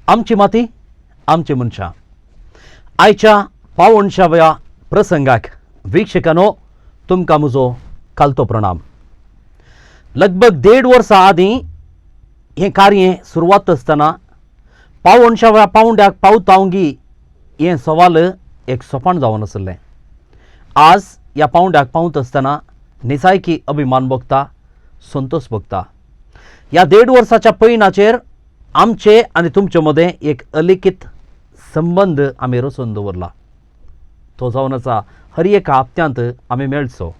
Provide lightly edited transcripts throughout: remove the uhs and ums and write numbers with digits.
आमची माती आमची मनशां. आयच्या पावणशाव्या प्रसंगाक वीक्षकांनो तुमकां म्हजो कालतो प्रणाम. लगभग 1.5 वर्सां आदीं हें कार्य सुरवात आसतना पावणशाव्या पावंड्याक पावतावंगी हें सवाल एक सोपान जावन आशिल्लें. आज ह्या पावंड्याक पावत आसतना निजायकी अभिमान भोगता, संतोश भोगता. ह्या 1.5 वर्साच्या पयणाचेर आमचे आनी तुमचे मदें एक अलिखीत संबंद आमी रचून दवरला. तो जावन आसा हर एका हप्त्यांत आमी मेळचो.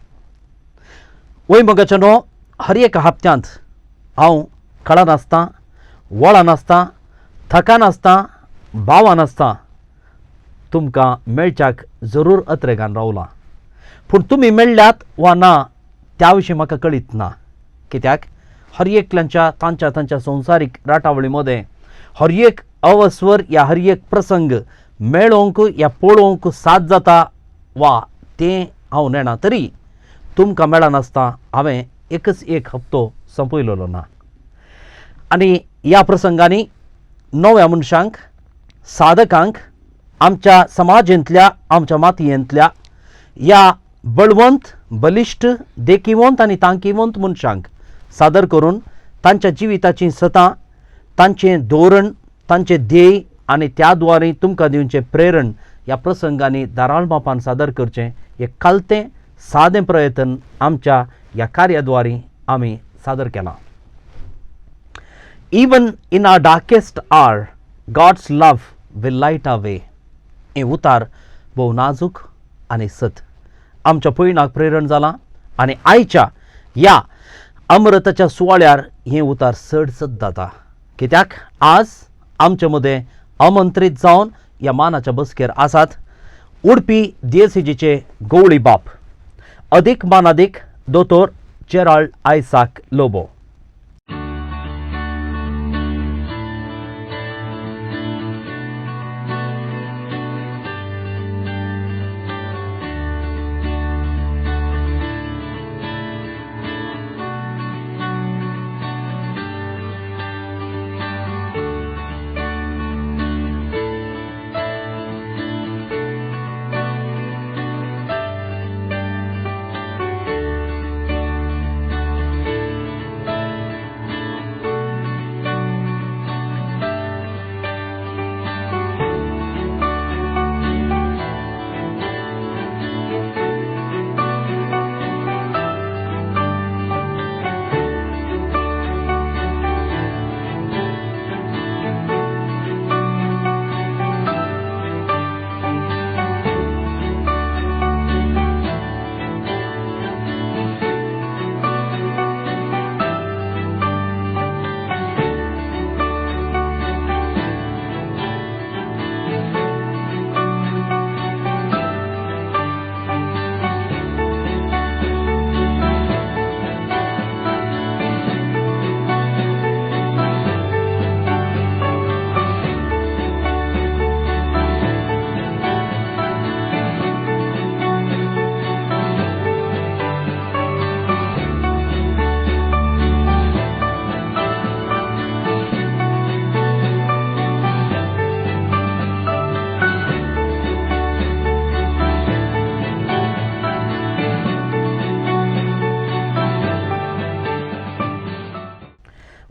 वय मोगाच्यानो, हर एका हप्त्यांत हांव कळनासतां, वळनासतां, थकनासतां, भावनासतां तुमकां मेळच्याक जरूर अत्रेगान रावलां. पूण तुमी मेळ्ळ्यात वा ना त्या विशीं म्हाका कळीत ना. कित्याक हर एकल्यांच्या तांच्या तांच्या संवसारीक राटावळी मदें हर एक अवस्वर या हर एक प्रसंग मेळोवंक या पळोवंक साथ जाता वा तें हांव नेणा, तरी तुमकां मेळनासतना हांवें एकच एक हप्तो संपयलेलो ना. आनी ह्या प्रसंगांनी नव्या मनशांक, साधकांक, आमच्या समाजेंतल्या, आमच्या मातयेंतल्या ह्या बळवंत, बलिश्ट, देखीवंत आनी तांकीवंत मनशांक सादर करून तांच्या जिविताचीं सतां, तांचें धोरण, तांचें ध्येय आनी त्या द्वारे तुमकां दिवचें प्रेरण ह्या प्रसंगांनी धाराळ मापान सादर करचें एक कालतें सादें प्रयत्न आमच्या ह्या कार्याद्वारे आमी सादर केलां. Even in our darkest hour God's love will light our way. हें उतार भोव नाजूक आनी सत आमच्या पयणाक प्रेरण जालां आनी आयच्या ह्या अमृताच्या सुवाळ्यार हें उतार चड सत जाता. कित्याक आज आमचे मदें आमंत्रीत जावन ह्या मानाच्या बसकेर आसात उडपी दियेसेजीचे गवळी बाप अदीक मानादीक दोतोर जेराल्ड आयसाक लोबो.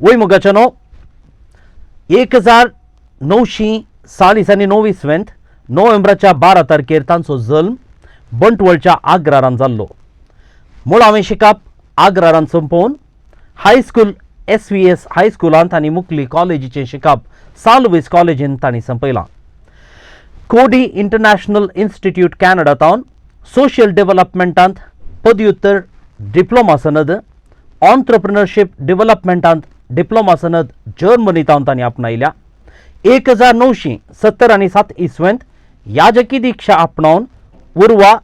वय मोगाच्यानो, 1940 आनी 9 इसवेंत नोव्हेंबराच्या 12 तारखेर तांचो जल्म बंटवळच्या आग्रारान जाल्लो. मुळावें शिकप आग्रारान सोंपोवन हायस्कूल SVS हायस्कुलांत आनी मुखली कॉलेजीचें शिकप सान लुईस कॉलेजींत तांणी संपयलां. कोडी इंटरनॅशनल इन्स्टिट्यूट कॅनडा तावन सोशल डेव्हलपमेंटांत पदव्युत्तर डिप्लोमा सनद, ऑन्ट्रप्रिनरशीप डेव्हलपमेंटांत डिप्लोमा सनद जर्मनी तावन तांणी आपणायल्या. 1970 आनी 7 इसवेंत याजकी दीक्षा आपणावन उर्वा,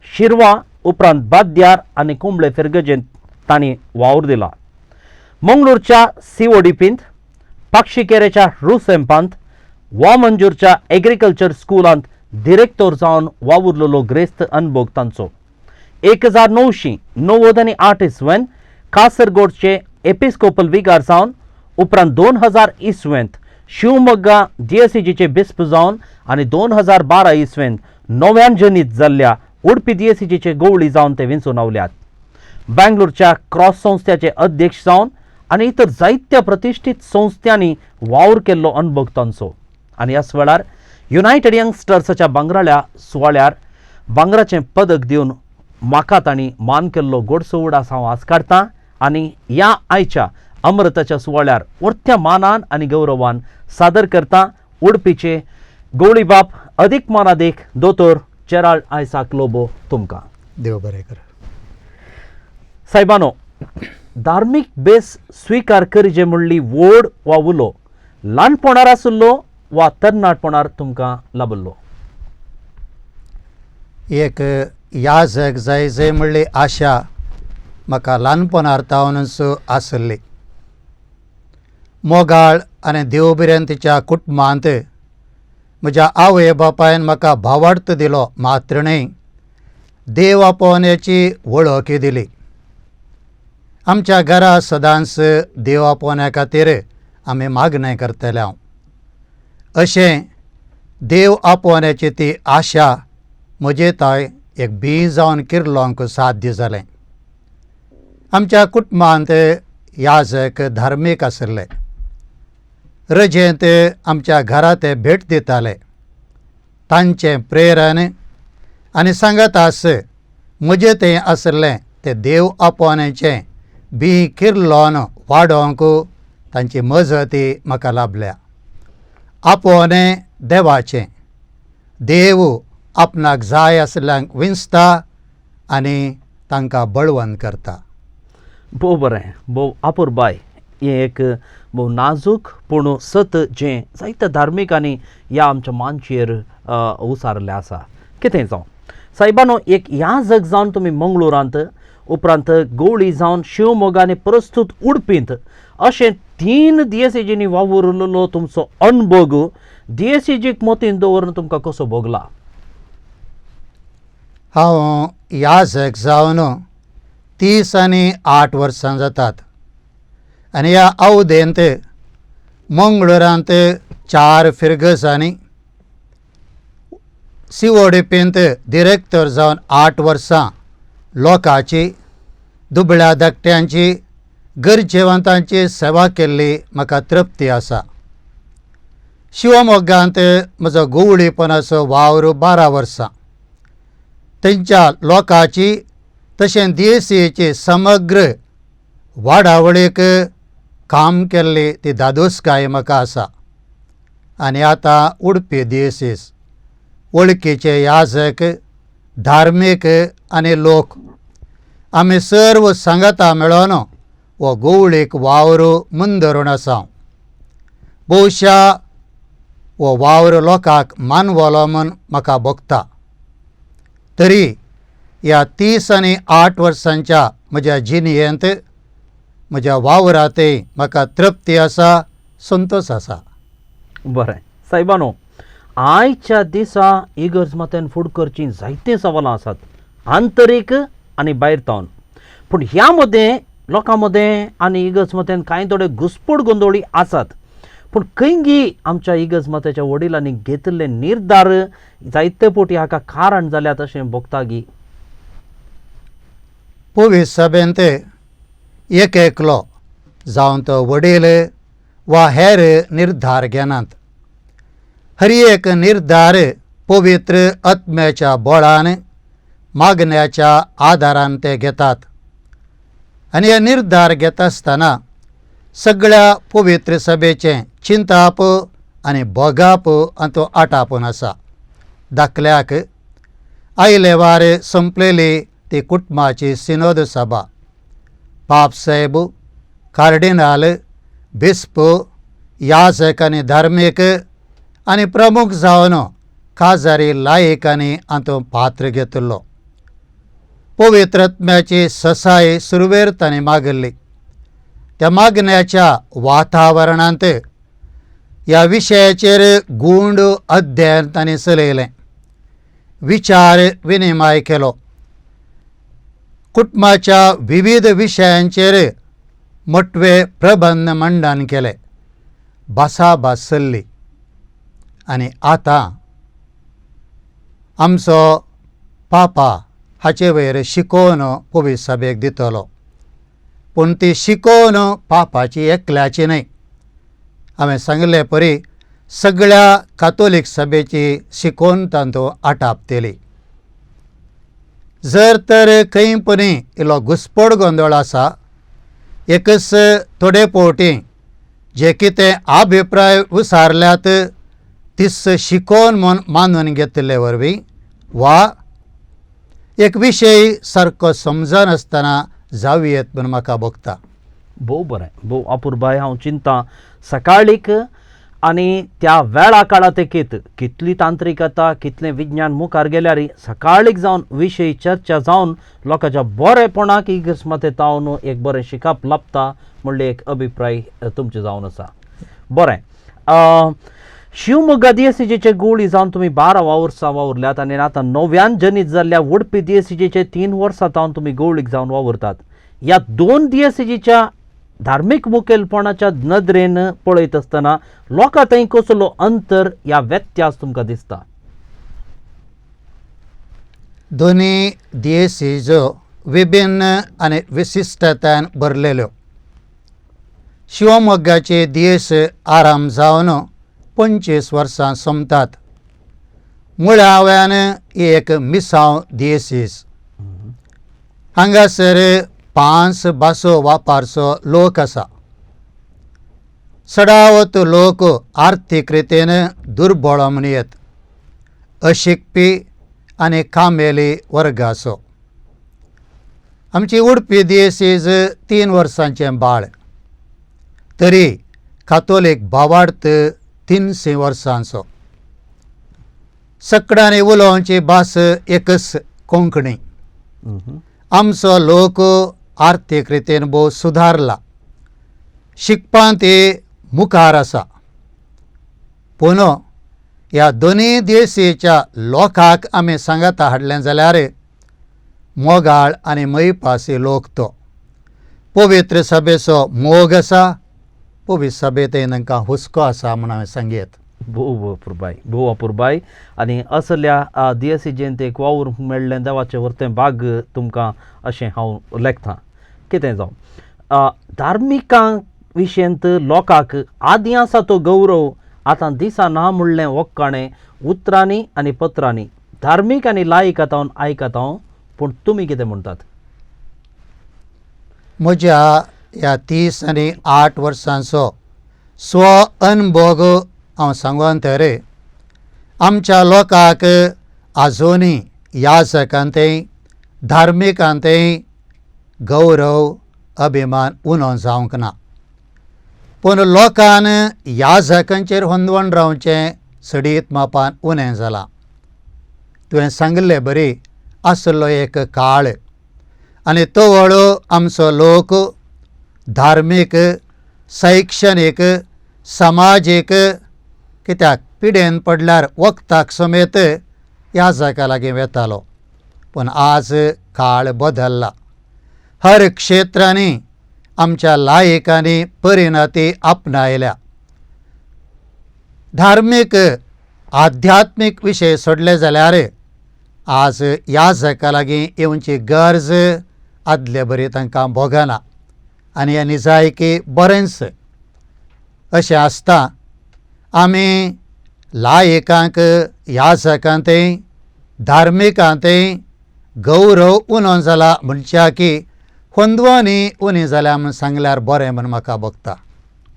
शिरवा उपरांत बाद्यार आनी कुंबळे फिरगजेंत तांणी वावर दिला. मंगळूरच्या सीओडीपींत, पाक्षिकेरेच्या रुसेम्पांत, वामंजूरच्या एग्रीकल्चर स्कुलांत डिरेक्टोर जावन वावुरलेलो ग्रेस्त अनभोग तांचो. 1998 इसवेंत कासरगोडचे एपिस्कोपल विगार जावन उपरांत 2000 इसवेंत शिवमोग्गा दियेसीजीचे बिस्प जावन आनी 2012 इसवेंत नव्यान जनीत जाल्ल्या उडपी दियेसीजीचे गवळी जावन ते विंचून आवल्यात. बेंगलोरच्या क्रॉस संस्थेचे अध्यक्ष जावन आनी इतर जायत्या प्रतिश्ठीत संस्थांनी वावर केल्लो अनुभव तांचो. आनी ह्याच वेळार युनायटेड यंगस्टर्साच्या भांगराळ्या सुवाळ्यार भांगराचें पदक दिवन म्हाका तांणी मान केल्लो गोडसो उडास हांव आज काडटां आनी ह्या आयच्या अमृताच्या सुवाळ्यार वर्त्या मानान आनी गौरवान सादर करता उडपीचे गवळीबाप अदीक मानादीक दोतोर जेराल्ड आयसाक लोबो तुमकां. देव बरें कर. साहेबानो, धार्मीक बेस स्विकार करचे म्हणली वोड वा उलो ल्हानपणार आशिल्लो वा तरणाटपणार तुमकां लाबिल्लो? एक याजक जाय जाय म्हणली आशा म्हाका ल्हानपणार तावनच आसली. मोगाळ आनी देवभिरांतीच्या कुटुंबांत म्हज्या आवय बापायन म्हाका भावार्थ दिलो मात्र न्हय, देव आपोवण्याची वळखी दिली. आमच्या घरा सदांच देव आपोवण्या खातीर आमी मागणें करतले. हांव अशें देव आपोवण्याची ती आशा म्हजे थंय एक बी जावन किर्लोंक साध्य जालें. आमच्या कुटुंबांत याजक धार्मीक आशिल्ले. रजेंत आमच्या घरा ते भेट दिताले. तांचें प्रेरण आनी सांगात आस म्हजें तें आशिल्लें तें देव आपोवण्याचें बी किर्लोन वाडोवंक तांची मजती म्हाका लाभल्या. आपोवणें देवाचें, देव आपणाक जाय आशिल्ल्यांक विंचता आनी तांकां बळवंत करता. भोव बरें, भोव अपुरबाय. हें एक भोव नाजूक पूण सत जें जायत्या धार्मिकांनी ह्या आमच्या मानचेर उसारिल्लें आसा. कितें जावं साहेबानो, एक याजक जावन तुमी मंगळुरांत, उपरांत गवळी जावन शिवमोगा आनी प्रस्तूत उडपींत अशें 3 दियेसीजींनी वावुरलेलो तुमचो अणभव दियेसीजीक मतींत दवरून तुमकां कसो भोगला? हांव याजक जावन 30 आनी 8 वर्सां जातात आनी ह्या अवधेंत मंगळुरांत 4 फिरगजांनी, सिवोडीपींत डिरेक्टर जावन 8 वर्सां लोकांची, दुबळ्या धाकट्यांची, गरजेवंतांची सेवा केल्ली म्हाका तृप्ती आसा. शिवमोग्गांत म्हजो गवळीपणाचो वावर 12 वर्सां. थंयच्या लोकांची तशें दियेसीची समग्र वाडावळीक काम केल्ली ती धादोसकाय म्हाका आसा. आनी आतां उडपी दियेसीस वळखीचे याजक, धार्मीक आनी लोक आमी सर्व सांगाता मेळोन हो गवळीक वावर मुंदरून आसा. बहुशा हो वावर लोकांक मानवलो म्हूण म्हाका भोगता. तरी ह्या 30 आनी 8 वर्सांच्या म्हज्या जिणेंत म्हज्या वावरांतय म्हाका तृप्ती आसा, संतोश आसा. बरें साहेबानो, आयच्या दिसा इगर्ज मात्यान फुड करचीं जायतीं सवालां आसात, आंतरीक आनी भायर तावन. पूण ह्या मदें लोकां मदें आनी इगर्ज मत्यान कांय थोडे घुस्पड गोंदोळी आसात. पूण खंयगी आमच्या इगर्ज मात्याच्या वडिलांनी घेतिल्ले निर्धार जायते फावटी हाका कारण जाल्यात अशें भोगतागी? पवित्र सभेंत एक एकलो जावन तो वडील वा हेर निर्धार घेनात. हर एक निर्धार पवित्र आत्म्याच्या बळान, मागण्याच्या आदारान ते घेतात. आनी हे निर्धार घेता आसतना सगळ्या पवित्र सभेचें चिंताप आनी भोगाप हातूंत आटापून आसा. दाखल्याक आयले वार संपलेली ती कुटुंबाची सिनोद सभा, पापसाहेब, कार्डिनाल, बिस्प, याजक आनी धार्मीक आनी प्रमुख जावन काजारी लायकांनी हातूंत पात्र घेतिल्लो. पवित्र आत्म्याची ससाय सुरवेर तांणी मागिल्ली. त्या मागण्याच्या वातावरणांत ह्या विशयाचेर गूंड अध्ययन तांणी चलयलें, विचार विनिमय केलो. कुटुंबाच्या विविध विशयांचेर मोटवे प्रबंध मंडन केले. भासाभास चल्ली आनी आतां आमचो पापा हाचे वयर शिकोवन पवित्र सभेक दितलो. पूण ती शिकोवन पापाची एकल्याची न्हय, हांवें सांगिल्ले परी सगळ्या कातोलीक सभेची शिकोवन तांतूं आटापतली. जर तर खंय परी इल्लो घुस्पड गोंदळ आसा, एकच थोडे फावटी जे कितें अभिप्राय विसारल्यात तीच शिकोवन म्हूण मानून घेतिल्ले वरवीं वा एक विशय सारको समजनासतना जावं येत म्हूण म्हाका भोगता. भोव बरें, भोव अपुरबाय. हांव चिंता सकाळीक आनी त्या वेळा काळात कितली तांत्रिकता कितलें विज्ञान मुखार गेल्यार सकाळीक जावन विशय चर्चा जावन लोकांच्या बरेपणाक इगर्ज तावन एक बरें शिकप लाभता म्हणलें एक अभिप्राय तुमचें जावन आसा. बरें, शिवमोग्गा दियेसीजेचे गोळी जावन तुमी 12 वर्सां वावुरल्यात आनी आतां नव्यान जनीत जाल्ल्या उडपी दियेसीजेचे 3 वर्सां तावन तुमी गोळीक जावन वावुरतात. ह्या 2 दियेसीजेच्या धार्मीक मुखेलपणाच्या नदरेन पळयत आसतना लोकां थंय कसलो अंतर या व्यत्यास तुमकां दिसता? दोनी दियेसीजो विभिन्न आनी विशिश्टतायन भरलेल्यो. शिवमोग्गाचे दियेस आराम जावन 25 वर्सां सोंपतात. मुळाव्यान एक मिसांव दियेसीस. हांगासर 5 भासो वापरचो लोक आसा. चडावत लोक आर्थीक रितीन दुर्बळ म्हणयेत, अशिकपी आनी कामेली वर्गाचो. आमची उडपी दियेसीज 3 वर्सांचें बाळ, तरी कातोलीक भावार्थ 300 वर्सांचो. सकडांनी उलोवची भास एकच कोंकणी. आमचो लोक आर्थीक रितीन भोव सुदारला, शिकपांत मुखार आसा. पूण ह्या दोनूय देशीच्या लोकांक आमी सांगाता हाडलें जाल्यार मोगाळ आनी मयपासी लोक तो पवित्र सभेचो मोग आसा, पवित्र सभेंत तांकां हुस्को आसा म्हूण हांवें सांगयत. भोव अपुरबाय, भोव अपुरबाय. आनी असल्या दियेसीजेंत एक वावर मेळ्ळें देवाचें व्हरतें भाग तुमकां अशें हांव लेखतां. कितें जावं, धार्मिकां विशयंत लोकांक आदीं आसा तो गौरव आतां दिसना म्हणलें वक्काणें उतरांनी आनी पत्रांनी धार्मीक आनी लायक आतां आयकता हांव, पूण तुमी कितें म्हणटात? म्हज्या ह्या 30 आनी 8 वर्सांचो स्व अनभोग हांव सांगून तर आमच्या लोकांक आजुनूय याजकांतय धार्मिकांतय गौरव अभिमान उणो जावंक ना. पूण लोकान याजकांचेर होंदवण रावचें सडीत मापान उणें जालां. तुवें सांगिल्ले बरी आसलो एक काळ आनी तो वळो आमचो लोक धार्मीक शैक्षणीक समाजीक कित्याक पिडेन पडल्यार वखदाक समेत याजका लागीं वेतालो. पूण आज काळ बदल्ला. हर क्षेत्रांनी आमच्या लायकांनी परिणती आपणायल्या. धार्मीक आध्यात्मीक विशय सोडले जाल्यार आज याजका लागीं येवची गरज आदले बरी तांकां भोगना आनी हें निजायकी बरेंच. अशें आसता आमी लायकांक याजकांतय धार्मिकांतय गौरव उणो जाला म्हणच्या की होंदवानी उणी जाल्या म्हूण सांगल्यार बरें म्हूण म्हाका भोगता.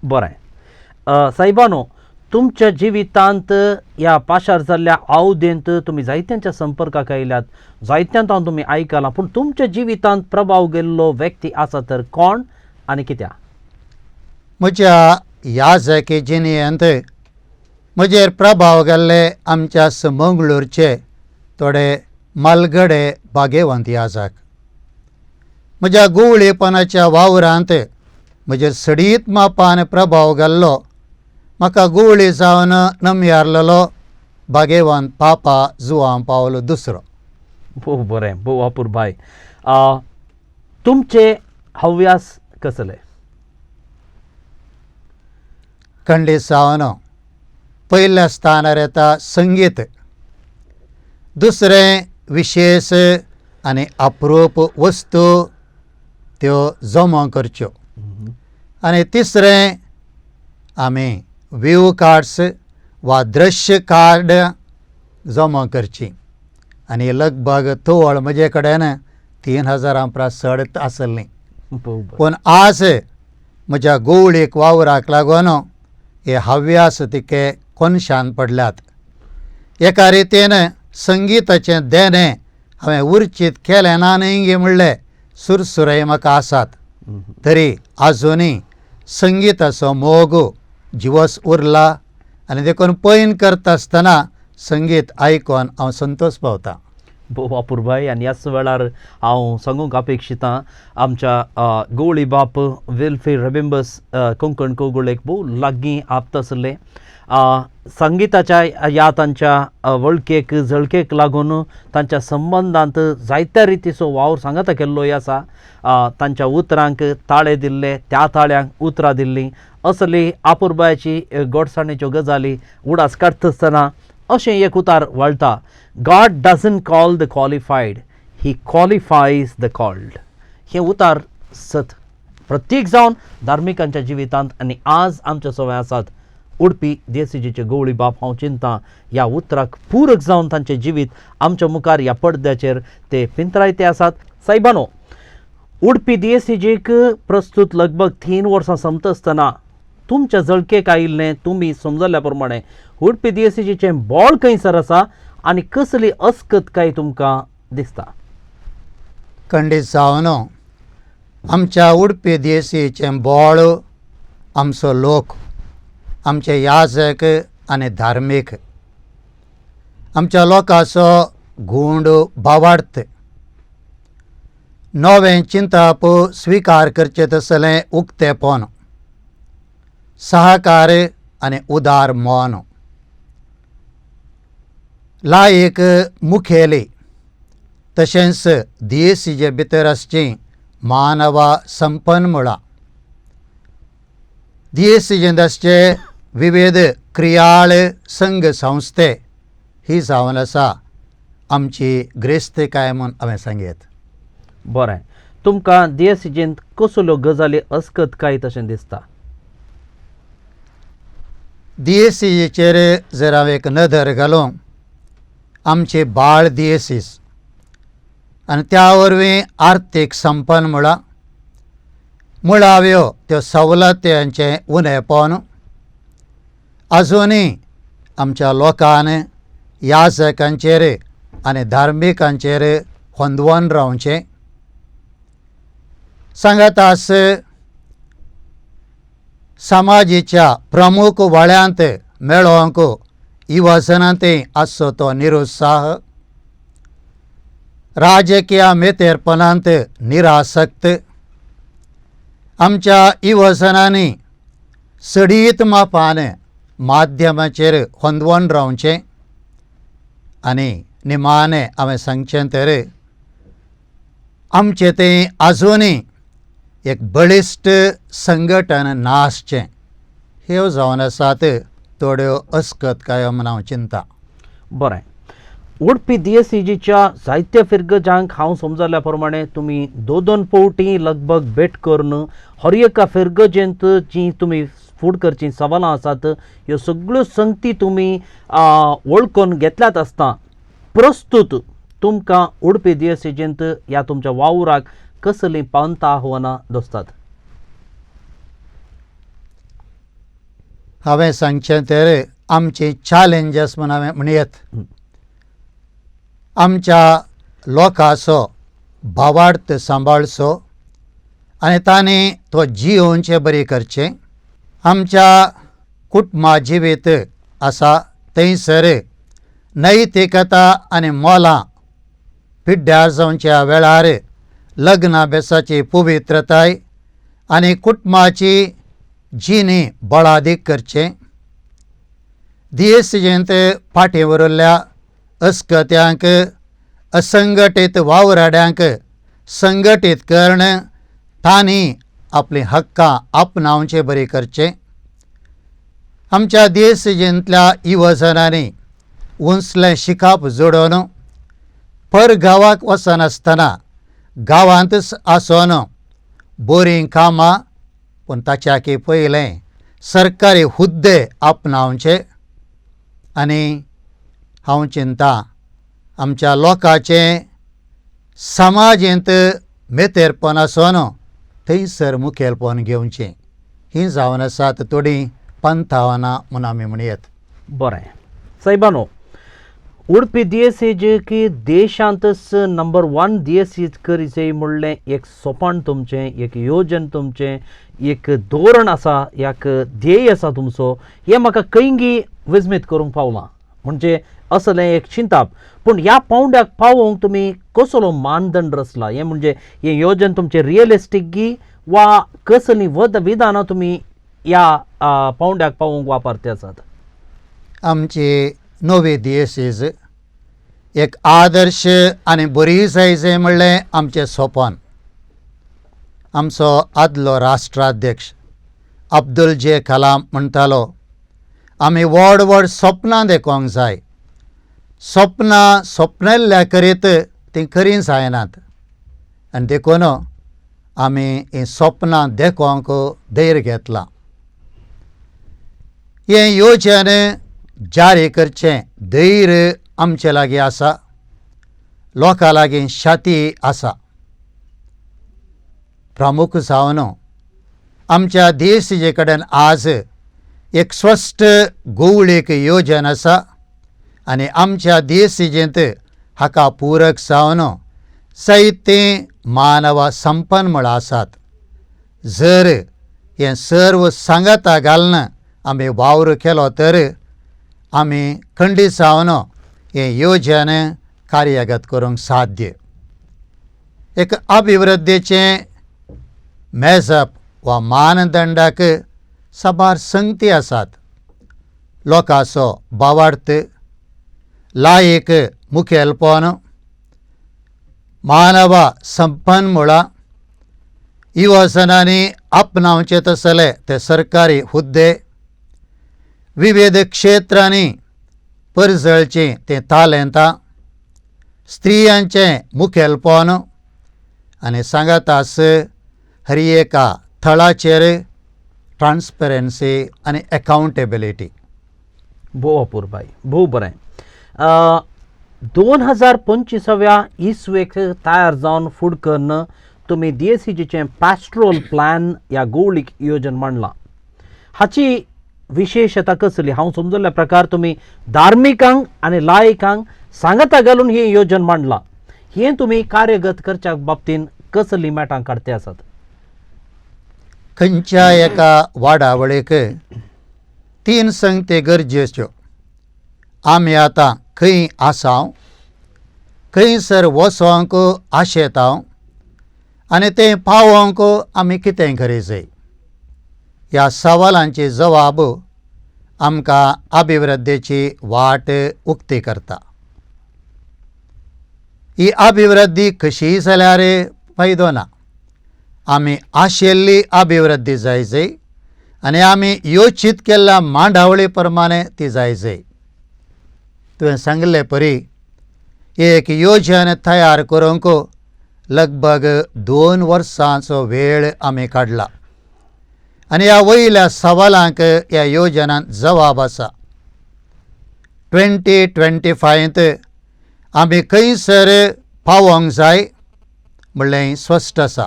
बरें सायबानो, तुमच्या जिवितांत ह्या पाशार जाल्ल्या आवदेंत तुमी जायत्यांच्या संपर्काक आयल्यात, जायत्यांत हांव तुमी आयकलां, पूण तुमच्या जिवितांत प्रभाव गेल्लो व्यक्ती आसा तर कोण आनी कित्याक? म्हज्या याजकी जिणेंत म्हजेर प्रभाव गेल्ले आमच्या मंगळूरचे थोडे मालगडे भागेवंत याजक. म्हज्या गुवळेपणाच्या वावरांत म्हजेर सडीत मापान प्रभाव घाल्लो म्हाका गुवळी जावन नमयारलेलो भागेवंत पापा जुवां पावलो दुसरो. भोव बरें, भोव अपुरबाय. तुमचे हव्यास कसले? खंडीत जावन पयल्या स्थानार येता संगीत, दुसरें विशेश आनी अप्रूप वस्तू त्यो जमा करच्यो आनी तिसरें आमी व्यू कार्ड्स वा दृश्य कार्ड जमा करची. आनी लगभग तोवळ म्हजे कडेन 3000 परस चड आसली. पूण आज म्हज्या गोवळीक वावराक लागून हे हव्यास तिके कोनशान पडल्यात. एका रितीन संगीताचें देणें हांवें उर्चीत केलें ना न्हय म्हणलें सुरसुरे म्हाका आसात, तरी आजुनूय संगीताचो मोग जिवस उरला आनी देखून पयन करता आसतना संगीत आयकून हांव संतोश पावता. भोव अपुरबाय. आनी ह्याच वेळार हांव सांगूंक अपेक्षितां आमच्या गवळी बाप विल्फी रेबिंबस कोंकण कोगुळेक भोव लागीं आप्त आसले. संगीताच्या ह्या तांच्या वळखेक झळकेक लागून तांच्या संबंदांत जायत्या रितीचो वावर सांगाता केल्लोय आसा. तांच्या उतरांक ताळे दिल्ले, त्या ताळ्यांक उतरां दिल्लीं, असली अपुरबायेची गोडसाणेच्यो गजाली उडास काडटा आसतना अशें एक उतार वळटा, God doesn't call the qualified, he qualifies the called. हें उतार सत प्रत्येक जावन धार्मिकांच्या जिवितांत आनी आज आमच्या सवय आसात. उडपी देसीजीचे गवळी बाप हांव चिंता ह्या उतराक पूरक जावन तांचें जिवीत आमच्या मुखार ह्या पडद्याचेर ते पिंतरायते आसात. सायबानो, उडपी देसीजीक प्रस्तूत लगभग 3 वर्सां सोंपता आसतना तुमच्या झळकेक आयिल्लें तुमी समजल्या प्रमाणे उडपी देसीजीचें बोळ खंयसर आसा आनी कसली अस्कत काय तुमकां दिसता? खंडीत जावन आमच्या उडपी देसीचें बोळ आमचो लोक, आमचे याजक आनी धार्मीक, आमच्या लोकांचो गूंड भावार्थ, नवें चिंताप स्विकार करचें तसलें उक्तेपण, सहकार आनी उदार मन, लायक मुखेली, तशेंच देसीचे भितर आसची मानवा संपन्न मुळां, देसीजेंत आसचे विविध क्रियाळ संघ संस्थे ही जावन आसा आमची ग्रेस्तकाय म्हूण हांवें सांगयत. बरें, तुमकां देसीजेंत कसल्यो गजाली अस्कत काय तशें दिसता? दियेसीचेर जर हांव एक नदर घालूं, आमची बाळ दियेसीस आनी त्या वरवीं आर्थीक संपन्न मुळां, मुळाव्यो त्यो सवलत्यांचें उणेपण आजुनूय आमच्या लोकान याजकांचेर आनी धार्मिकांचेर होंदवन रावचें. सांगातास समाजीच्या प्रमुख वळ्यांत मेळोवंक युवजनांत आसचो तो निरुत्साह, राजकीय मेतेरपणांत निरासक्त, आमच्या युवजनांनी सडीत मापान माध्यमाचेर होंदवन रावचें. आनी निमाणें हांवें सांगचें तर आमचें तें आजुनूय एक बळिश्ट संघटन नासचें. ह्यो जावन आसात थोड्यो अस्कतकायो म्हूण हांव चिंता. बरें, उडपी दियेसीजीच्या जायत्या फिरगजांक हांव समजल्या प्रमाणे तुमी 2-2 फावटी लगभग भेट करून हर एका फिरगजेंत जी तुमी फूड करचीं सवालां आसात ह्यो सगळ्यो संगती तुमी वळखून घेतल्यात आसता. प्रस्तूत तुमकां उडपी दियेसीजींत ह्या तुमच्या वावराक कसलीं पावंता आव्हानां दोसतात? हांवें सांगचें तर आमची चॅलेंजस म्हूण हांवें म्हणयत, आमच्या लोकांचो भावार्थ सांबाळचो आनी तांणी तो जियोवचे बरी करचें. आमच्या कुटुंबा जिवीत आसा थंयसर नैतिकता आनी मोलां पिड्ड्यार जावच्या वेळार लग्ना बेसाची पवित्रताय आनी कुटुंबाची जिणी बळादीक करचें. दियेसीजेंत फाटीं उरिल्ल्या अस्कत्यांक, असंघटीत वावराड्यांक संघटीत करून तांणी आपलीं हक्कां आपणावचे बरी करचें. आमच्या देशजेंतल्या युवजनांनी उंचलें शिकप जोडून पर गांवाक वचनासतना गांवांतच आसून बरीं कामां पूण ताच्याकी पयलें सरकारी हुद्दे आपणावचे. आनी हांव चिंता आमच्या लोकांचें समाजेंत मेतेरपण आसून थंयसर मुखेलपण घेवचें. हीं जावन आसात थोडीं पंथावनां म्हूण आमी म्हणयेत. बरें सायबानो, उडपी दियेसीज की देशांतच नंबर 1 दियेसीज करीचे म्हणलें एक सोपान तुमचें, एक योजन तुमचें, एक धोरण आसा, एक ध्येय आसा तुमचो, हें म्हाका खंयगी विस्मीत करूंक पावलां. म्हणजे असलें एक चिंताप. पूण ह्या पावंड्याक पावोवंक तुमी कसलो मानदंड रचला? हें म्हणजे हें योजन तुमचें रियलिस्टीक गी वा कसलीं वद विधानां तुमी ह्या पावंड्याक पावोवंक वापरते आसात? आमची नवी दियेसीज एक आदर्श आनी बरी जाय म्हणलें आमचें सोपन. आमचो आदलो राष्ट्राध्यक्ष अब्दुल जे कलाम म्हणटालो, आमी व्हड व्हड सपनां देखोंक जाय. सपनां सपनेल्ल्या करीत तीं खरीं जायनात आनी देखून आमी हीं सपनां देखोंक धैर्य घेतलां. हें योजन जारी करचें धैर्य आमचे लागीं आसा, लोकां लागीं शाती आसा. प्रमुख जावन आमच्या देशजे कडेन आज एक स्पश्ट गोवळीक योजन आसा आनी आमच्या देशजेंत हाका पूरक जावन जायते मानव संपन्न आसात. जर हें सर्व सांगाता घालून आमी वावर केलो तर आमी खंडीत जावन हें योजन कार्यगत करूंक साध्य. एक अभिवृद्धीचें मेजप वा मानदंडाक साबार संगती आसात. लोकांचो भावार्थ, लायक मुखेलपण, मानव संपन्न मुळां, युवजनांनी आपणावचे तसले ते सरकारी हुद्दे, विविध क्षेत्रांनी परजळचीं तें तालेंतां, स्त्रियांचें मुखेलपण आनी सांगातास हर एका थळाचेर ट्रान्सपरन्सी आनी अकाउंटेबिलिटी. भोव अपुरबाय, भोव बरें. 2025व्या इसवेक तयार जावन फुड करून तुमी डीएसीजीचें पास्ट्रोल प्लॅन ह्या गोवळीक योजन मांडलां. हाची विशेशता कसली? हांव समजल्ल्या प्रकार तुमी धार्मिकांक आनी लायकांक सांगाता घालून ही योजन मांडलां. हें तुमी कार्यगत करच्या बाबतीन कसली मेटां काडते आसात? खंयच्या एका वाडावळीक 3 संगती गरजेच्यो. आमी आतां खंय आसाव, खंयसर वचोंक आशेताव आनी तें पावोवंक आमी कितें करीत जाय. ह्या सवालांची जवाब आमकां अभिवृद्धीची वाट उक्ती करता. ही अभिवृद्धी कशीय जाल्यार फायदो ना. आमी आशिल्ली अभिवृद्धी जाय जाय आनी आमी योचीत केल्ल्या मांडावळी प्रमाणे ती जाय जाय. तुवें सांगिल्ले परी एक योजन तयार करूंक लगभग 2 वर्सांचो वेळ आमी काडला आनी ह्या वयल्या सवालांक ह्या योजनांत जवाब आसा. 2025 आमी खंयसर पावोंक जाय म्हणलें स्पश्ट आसा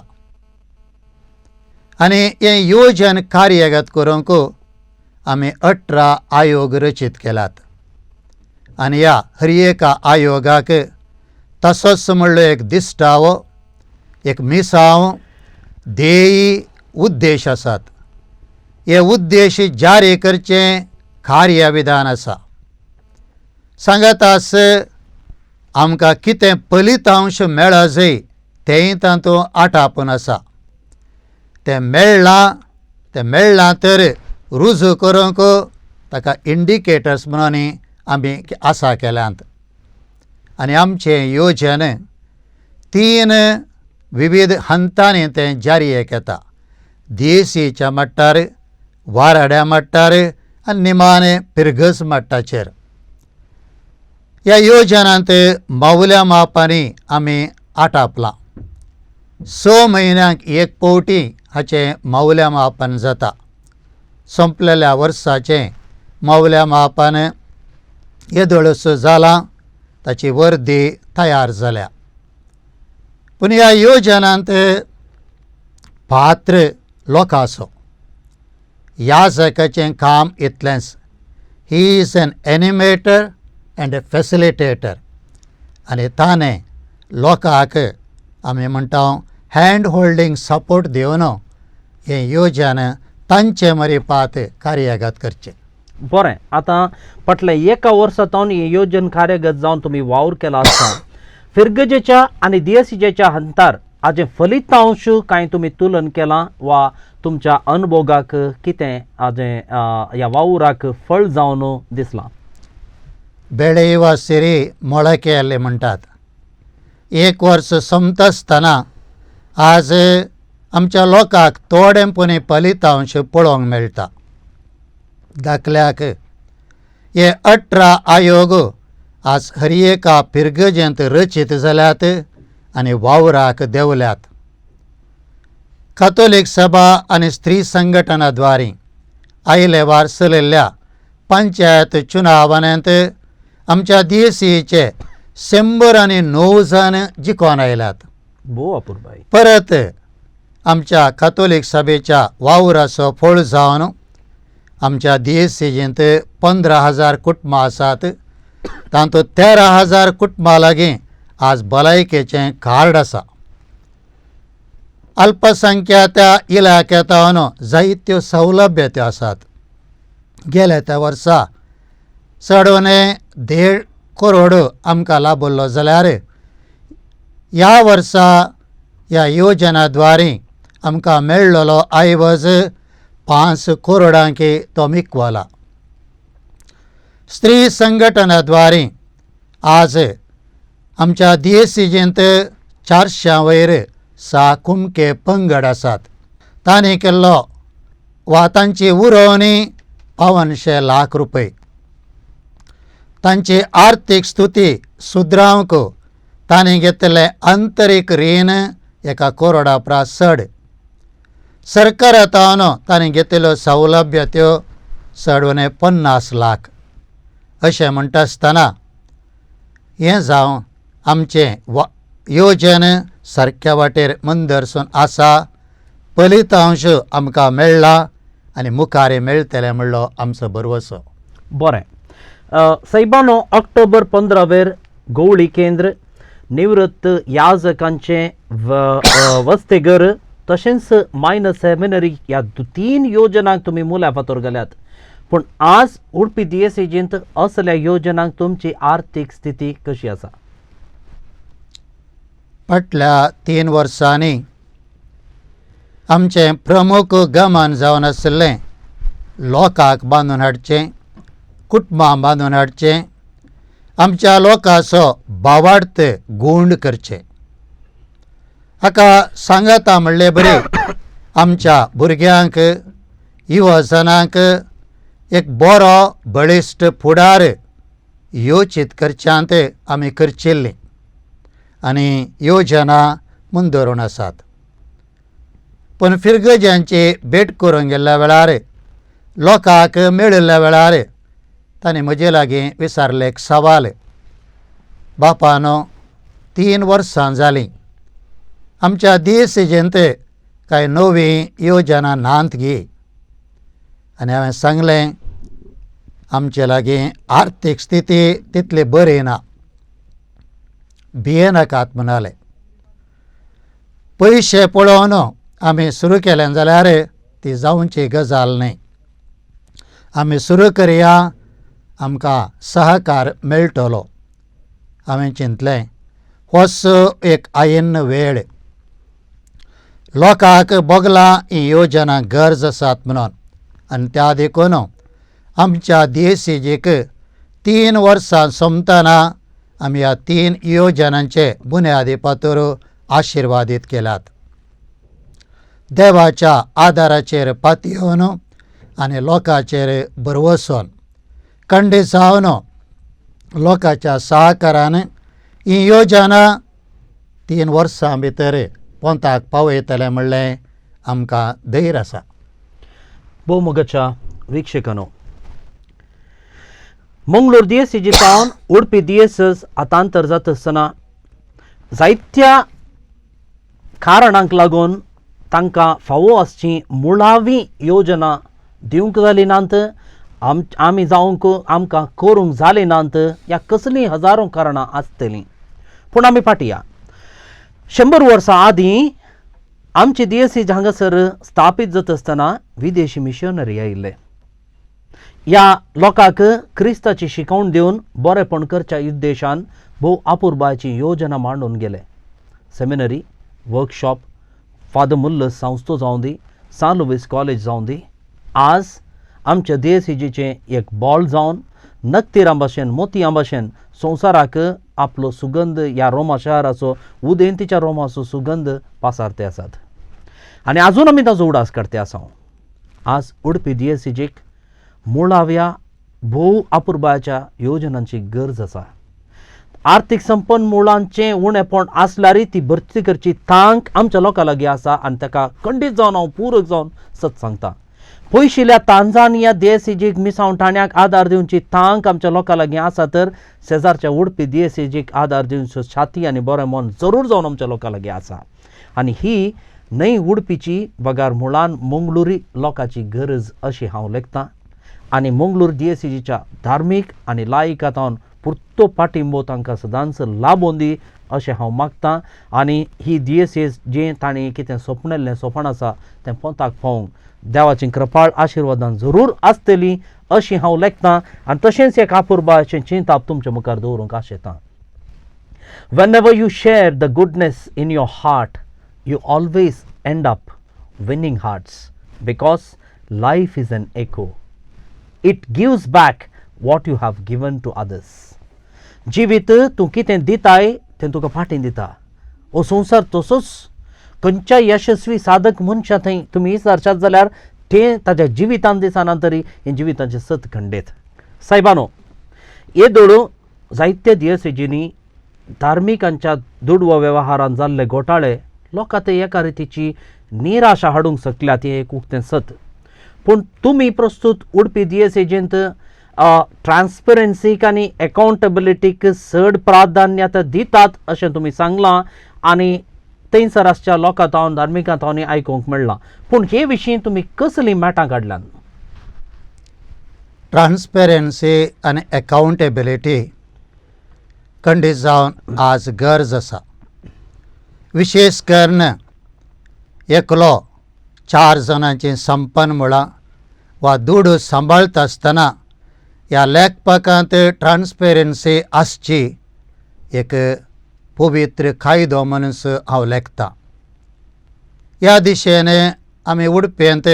आनी हें योजन कार्यगत करूंक आमी 18 आयोग रचीत केल्यात आनी ह्या हर एका आयोगाक तसोच म्हणलो एक दिश्टावो, एक मिसांव, ध्येय, उद्देश आसात. हे उद्देश जारी करचें कार्यविधान आसा. सांगातास आमकां कितें फलितांश मेळा जाय तेंय तातूंत आटापून आसा. तें मेळ्ळां तर रुजू करूंक ताका इंडिकेटर्स म्हणून आमी आसा केल्यांत आनी आमचें योजन 3 विविध हंतांनी तें जारी येता. देशीच्या मट्टार, वाराड्या मट्टार आनी निमाणें पिरगज मट्टाचेर. ह्या योजनांत मावल्या मापांनी आमी आटापलां. 6 म्हयन्यांक एक फावटी हाचें मावल्या मापन जाता. सोंपलेल्या वर्साचें मावल्या मापान येदोळस जालां, ताची वर्दी तयार जाल्या. पूण ह्या योजनांत पात्र लोकांचो ह्या जाग्याचें काम इतलेंच. He is an animator and a facilitator. आनी ताणें लोकांक आमी म्हणटा हँड होल्डींग सपोर्ट दिवन हें योजन तांचे मरिपात कार्यगत करचें. बरें, आतां फाटल्या एका वर्सा तावन हें योजन कार्यगत जावन तुमी वावर केला आसता, फिरगजेच्या आनी दियसिजेच्या हंतार हाजें फलितांश कांय तुमी तुलन केलां वा तुमच्या अनुभोगाक कितें हाजें ह्या वावराक फळ जावन दिसलां? बेळेवा सिरी ಮೊಳಕೆ ಅಲ್ಲಿ म्हणटात. एक वर्स सोंपता आसतना आज आमच्या लोकांक थोडें पुणी फलितांश पळोवंक मेळटा. दाखल्याक हे 18 आयोग आज हर एका फिरगजेंत रचीत जाल्यात आनी वावराक देंवल्यात. कातोलीक सभा आनी स्त्री संघटना द्वारे आयले वार चलिल्ल्या पंचायत चुनावांत आमच्या दियेसीचे 109 जाण जिखून आयल्यात. भोव अपुरबाय. परत आमच्या कातोलीक सभेच्या वावराचो फळ जावन आमच्या दियेसीजेंत 15,000 कुटुंबां आसात. तातूंत 13,000 कुटुंबां लागीं आज भलायकेचें कार्ड आसा. अल्पसंख्या इलाक्यांत जायत्यो सौलभ्य त्यो आसात. गेल्या त्या वर्सा चड उणें 1.5 करोड आमकां लाभल्लो जाल्यार ह्या वर्सा ह्या योजना द्वारे आमकां मेळ्ळलो ऐवज 5 करोडांकी तो मिकवाला. स्त्री संघटना द्वारे आज आमच्या दियेसीजेंत 400 वयर 6 कुमके पंगड आसात. तांणी केल्लो वा तांची उरोवणी 500 लाख रुपये. तांची आर्थीक स्तुती सुदरावंक तांणी घेतिल्लें आंतरीक रीण 1 करोडा परस चड. सरकारांत तांणी घेतिल्ल्यो सौलभ्य त्यो चड उणें 50 लाख. अशें म्हणटा आसतना हें जावं आमचें योजन सारक्या वाटेर मंदरसून आसा. फलितांश आमकां मेळ्ळा आनी मुखार मेळटलें म्हणलो आमचो भरवसो. बरें सायबानो, ऑक्टोबर 15 गवळी केंद्र, निवृत्त याजकांचें वस्तेघर तशेंच मायनर सेमिनरी ह्या 3 योजनांक तुमी मुल्या फातोर घाल्यात. पूण आज उडपी दियेसीजींत असल्या योजनांक तुमची आर्थीक स्थिती कशी आसा? फाटल्या 3 वर्सांनी आमचें प्रमुख गमन जावन आशिल्लें लोकांक बांदून हाडचें, कुटुंबां बांदून हाडचें, आमच्या लोकांचो भावार्थ गूंड करचें. हाका सांगाता म्हणले बरी आमच्या भुरग्यांक, युवजनांक एक बरो बळिश्ट फुडार योजीत करच्यांत आमी करचिल्ली आनी योजना मुंदरून आसात. पूण फिरगज्यांची भेट करूंक गेल्ल्या वेळार, लोकांक मेळिल्ल्या वेळार तांणी म्हजे लागीं विचारलें एक सवाल, बापानो 3 वर्सां जालीं आमच्या दियेसीजेंत कांय नवी योजना नात गी? आनी हांवें सांगलें आमचे लागीं आर्थीक स्थिती तितली बरी ना, भियेनाकात म्हणाले. पयशे पळोवन आमी सुरू केलें जाल्यार ती जावची गजाल न्हय. आमी सुरू करया, आमकां सहकार मेळटलो. हांवें चिंतलें होच एक आयिन्न वेळ, लोकांक भोगलां ही योजना गरज आसात म्हणून. आनी त्या देखून आमच्या दियेसीजीक 3 वर्सां सोंपतना आमी ह्या 3 योजनांचे बुन्यादी पातूर आशिर्वादीत केल्यात. देवाच्या आदाराचेर पातयेवन आनी लोकांचेर भरवसोन खंडीत जावन लोकांच्या सहकारान ही योजना 3 वर्सां भितर पोंताक पावयतलें म्हणलें आमकां धैर्य आसा. भोवमोगाच्या वीक्षकांनो, मंगळूर दियेसीजी सावन उडपी दियेसस आतांतर जाता आसतना जायत्या कारणांक लागून तांकां फावो आसची मुळावी योजना दिवंक जाली नात, आमी जावंक आमकां करूंक जाली नात, ह्या कसलीं हजारो कारणां आसतलीं. पूण आमी फाटीं या. 100 वर्सां आदीं आमची दियेसीज हांगासर स्थापीत जाता आसतना विदेशी मिशनरी आयिल्ले. ह्या लोकांक क्रिस्ताची शिकवण दिवन बरेपण करच्या उद्देशान भोव आपुरबायची योजना मांडून गेले. सेमिनरी, वर्कशॉप, फादर मुल्लस संस्थो जावं दी, सान लुवीस कॉलेज जावं दी, आज आमच्या दियेसीजीचें एक बॉल जावन नकतिरां भाशेन मोतयां भाशेन संवसाराक आपलो सुगंध ह्या रोमा शहराचो उदेंतीच्या रोमाचो सुगंध पासारते आसात आनी आजून आमी ताचो उडास काडते आसा. आज उडपी दियेसीजीक मुळाव्या भोव आपुरबायाच्या योजनांची गरज आसा. आर्थीक संपन्न मुळांचें उणेपण आसल्यारय ती भरती करची तांक आमच्या लोकां लागीं आसा आनी ताका खंडीत जावन हांव पूरक जावन सत सांगता. पयशिल्ल्या तांजानिया दियेसीजीक मिसांव ठाण्याक आदार दिवची तांक आमच्या लोकां लागीं आसा तर शेजारच्या उडपी दियेसीजीक आदार दिवचो छाती आनी बरें मन जरूर जावन आमच्या लोकां लागीं आसा. आनी ही न्हय उडपीची बगार मुळान मंगळुरी लोकांची गरज अशी हांव लेखतां आनी मंगळूर दियेसीजीच्या धार्मीक आनी लायकांत पुरतो पाठिंबो तांकां सदांच लाबोवन दी अशें हांव मागतां. आनी ही दियेसीज जें तांणी कितें सोपणिल्लें सोपण आसा तें पोंताक पावोवंक देवाची कृपाळ आशिर्वादान जरूर आसतली अशी हांव लेखतां. आनी तशेंच एक आपुरबायेचें चिंताप तुमच्या मुखार दवरूंक आशेतां. Whenever you share the goodness in your heart, you always end up winning hearts because life is an echo. It gives back what you have given to others. जिवीत तूं कितें दिताय तें तुका फाटीं दिता. हो संवसार तसोच खंयच्या यशस्वी साधक मनशा थंय तुमी विचारशात जाल्यार तें ताच्या जिवितान दिसना तरी हें जिविताचें सत खंडेत. सायबानो, येदोळ जायते दियेसीजींनी धार्मिकांच्या दुडवा वेव्हारान जाल्ले घोटाळे लोकां ते एका रितीची निराशा हाडूंक शकल्यात हें एक उक्तें सत. पूण तुमी प्रस्तूत उडपी दियेसीजींत ट्रान्सपरन्सीक आनी एकाउंटेबिलिटीक चड प्राधान्य आतां दितात अशें तुमी सांगलां आनी थंयसर आसच्या लोकां तावन धार्मिकां तावन आयकूंक मेळ्ळां. पूण हे विशीं तुमी कसलीं मेटां काडल्यात? ट्रान्सपेरन्सी आनी एकाउंटेबिलिटी खंडीत जावन आज गरज आसा. विशेश करून एकलो 4 जाणांची संपन्न मुळां वा दुडू सांबाळटा आसतना ह्या लेखपाकांत ट्रान्सपेरन्सी आसची एक पवित्र कायदो म्हणून हांव लेखतां. ह्या दिशेन आमी उडपेंत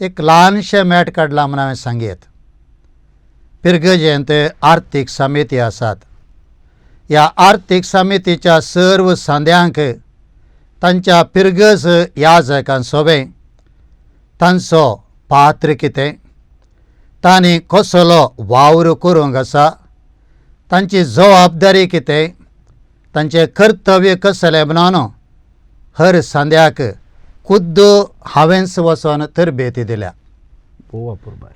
एक ल्हानशें मॅट काडलां म्हूण हांवें सांगयत. पिरगजेंत आर्थीक समिती आसात. ह्या आर्थीक समितीच्या सर्व सांद्यांक तांच्या पिरगज याजकां सोबें तांचो पात्र कितें, तांणी कसलो वावर करूंक आसा, तांची जबाबदारी कितें, तांचें कर्तव्य कसलें म्हणून हर सांद्याक खुद्द हांवेंच वचोन तरबेती दिल्या.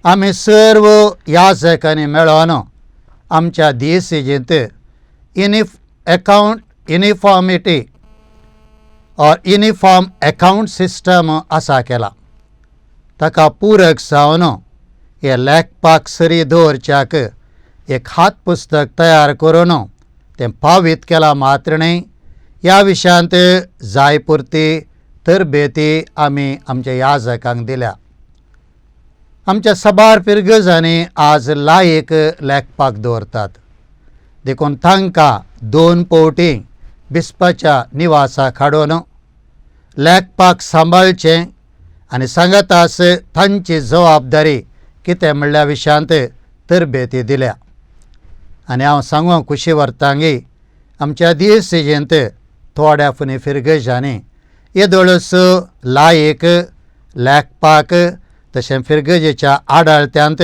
आमी सर्व याजकांनी मेळोन आमच्या दियेसीजींत account uniformity or uniform account system आसा केला. ताका पूरक जावन हे लेखपाक सरी दवरच्याक एक हात पुस्तक तयार करून तें पावीत केलां मात्र न्हय, ह्या विशयांत जाय पुरती तरबेती आमी आमच्या याजकांक दिल्या. आमच्या साबार पिरगजांनी आज लायक लेखपाक दवरतात, देखून तांकां 2 पवटी बिस्पाच्या निवासाक हाडून लेखपाक सांबाळचें आनी सांगातास तांची जबाबदारी कितें म्हणल्या विशयांत तरबेती दिल्या. आनी हांव सांगूंक खुशी व्हरतांगी आमच्या दियेसीजेंत थोड्या फुनी फिरगजांनी येदोळच लायक लेखपाक तशें फिरगजेच्या आडाळत्यांत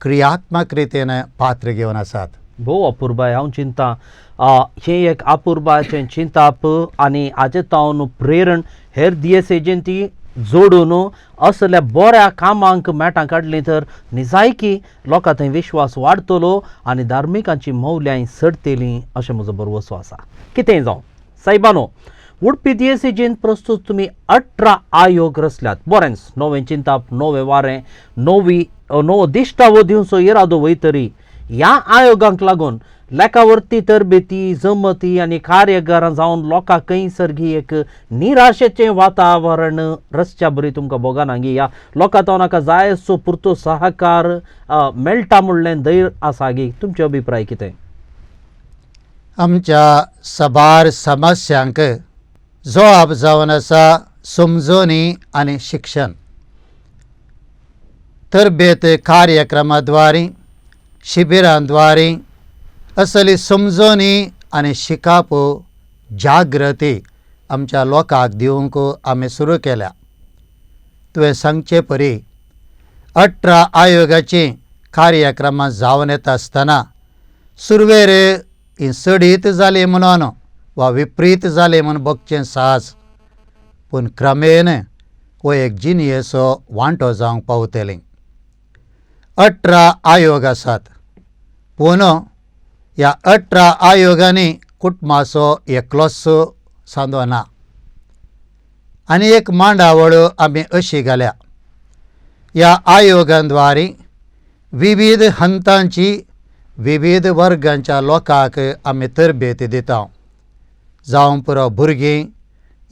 क्रियात्मक रितीन पात्र घेवन आसात. भोव अपुरबाय. हांव चिंता हें एक अपुरबायचें चिंताप आनी हाजे तावन प्रेरण हेर दियेसेजीन जोडून असल्या बऱ्या कामांक मेटां काडलीं तर निजायकी लोकां थंय विश्वास वाडटलो आनी धार्मिकांची मौल्यां चडटलीं अशें म्हजो भरवसो आसा. कितेंय जावं सायबानो, उडपी दियेसेजीन प्रस्तूत तुमी 18 आयोग रचल्यात. बरेंच नवें चिंताप, नवें वारें, नवी नवो दिश्टावो दिवचो इरादो वयतरी ह्या आयोगांक लागून लेखावरती तरबेती जमती आनी कार्यगारां जावन लोकांक खंय सर्गी एक निराशेचें वातावरण रचच्या बरी तुमकां भोगना गी? ह्या लोकां तो नाका जाय असो पुरतो सहकार मेळटा म्हणलें धैर्य आसा गी? तुमचे अभिप्राय कितें? आमच्या साबार समस्यांक जबाब जावन आसा समजोनी आनी शिक्षण. तरबेत कार्यक्रमा द्वारे, शिबिरां द्वारे असली समजोनी आनी शिकाप जागृती आमच्या लोकांक दिवंक आमी सुरू केल्या. तुवें सांगचे परी 18 आयोगाची कार्यक्रमां जावन येता आसतना सुरवेर ही चडीत जाली म्हणून वा विपरीत जाली म्हूण बगचें साहस, पूण क्रमेन हो एक जिणयेचो वांटो जावंक पावतली. 18 आयोग आसात, पूण ह्या 18 आयोगांनी कुटुंबाचो एकलोच सांदो ना. आनी एक मांडावळ आमी अशी घाल्या, ह्या आयोगांद्वारे विविध हंतांची विविध वर्गांच्या लोकांक आमी तरबेत दिता. जावं पुरो भुरगीं,